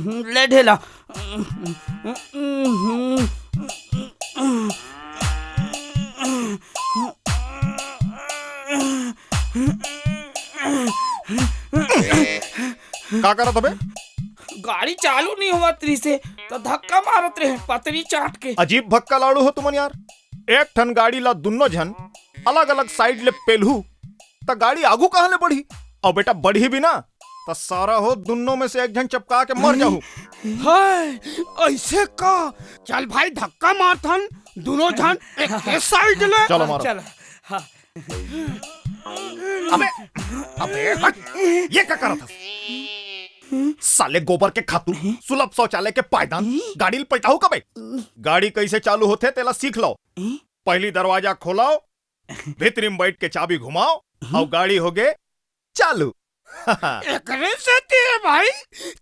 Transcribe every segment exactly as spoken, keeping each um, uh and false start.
ले ढेला। का करत हबे? गाड़ी चालू नहीं होवत रहिसे, त धक्का मारत रहे पतरी चाट के। अजीब भक्का लाड़ू हो तुमन यार। एक ठन गाड़ी ला दुन्नो झन अलग-अलग side ले पेलहू, त गाड़ी आगू कहाँ ले बढ़ही? अउ बेटा, बढ़ही भी ना, त सारा हो दुन्नो में से एक झन चपका के मर जाहू। हाय, ऐसे का? चल भाई, धक्का मारथन, दुनों झन एक side ले। चलो मारो। चल, हाँ। अबे, अबे, हट, ये का करत हस? साले गोबर के खातू, सुलभ शौचालय के पायदान, गाड़ी ल पलटाहू कबे? गाड़ी कैसे चालू होथे, तेला सीख लो। पहली दरवाजा खोलाओ, भीतरी में बैठ के चाबी घुमाओ, अउ गाड़ी होगे चालू। एकरे सेती ए भाई,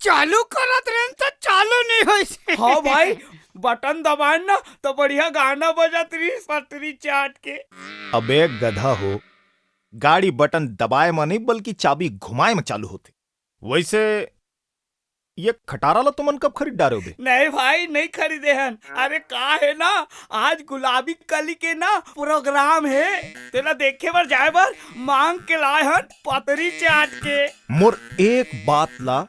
चालू करत रहेन त चालू नहीं होइस। हाँ भाई, बटन दबाएन ना त बढ़िया गाना बजत रहिस पटरी चाट के। अबे गधा हो, गाड़ी बटन दबाए म नहीं बल्कि चाबी घुमाए म चालू होथे। वैसे ये खटारा ला तुमन कब खरीद डारे होबे? नहीं भाई, नहीं खरीदे हन। अरे का हे ना, आज गुलाबी कली के ना program हे, तेला देखे बर जाए बर मांग के लाए हन पतरी चाट के। मोर एक बात ला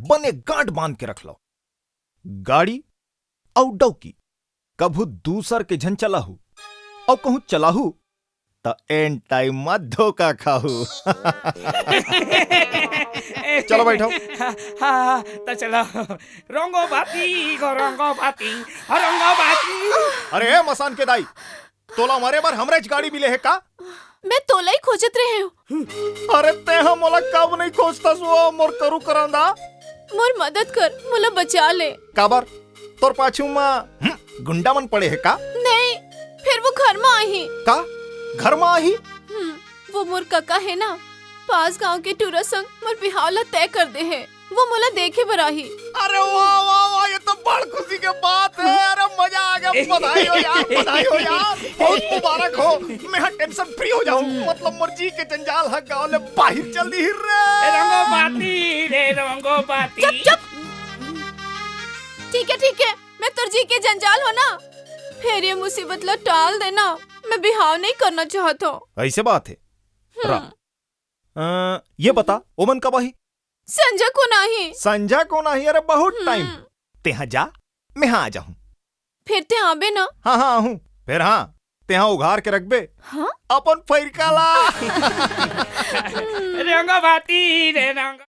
बने गांठ बांध के रख लो, गाड़ी अउ डौकी कभू दूसर के झन चलाहू, अउ कहूं चलाहू त एन time म धोखा खाहू। चलो बैठो। हाँ, हाँ, हाँ, त चलो। रंगो बाती, गो रंगो बाती, रंगो बाती। अरे ए मसान के दाई, तोला मरे बर हमरेच गाड़ी मिले हे का? मैं तोला ही खोजत रहे हूँ। अरे तेहा मोला कब नहीं खोजतस वो मोर करू करौंदा? मोर मदद कर, मोला बचा ले। काबर? तोर पाछू म, हम्म, गुंडा मन पड़े हे का? नहीं, फेर वो घर म आही। का? घर म आही? हम्म, वो मोर कका हे ना, पास गांव के टूरा संग मोर बिहाव ला तय कर दे हे। वो मोला देखे बर आही। अरे वाह, वाह, वाह, ये तो बड़ खुशी के बात हे। अरे मजा आ गया, बधाई हो यार, बधाई हो यार, बहुत मुबारक हो। मैं हा tension free हो जाहूँ, मतलब मोर जी के जंजाल हा गाँव ले बाहिर चल दिही रे। ए रंगो बाती, रे रंगो बाती। चुप, चुप। ठीक हे, ठीक हे, मैं तोर जी के जंजाल हों ना, फेर ये मुसीबत ला टाल देना, मैं बिहाव नहीं करना चाहत हों। ऐसे बात हे। हम्म। रा-, अ, ये बता, ओमन कब आही? संझा कोन आही। संझा कोन आही? अरे बहुत हम्म। Time। तेहा जा, मैं हा आ जाहूँ। फेर तें आबे ना? हाँ, हाँ, आहूँ। फेर हाँ, तेहा उघार के रखबे। हाँ? अपन फैरका ला। रंगो बाती रे रंगो।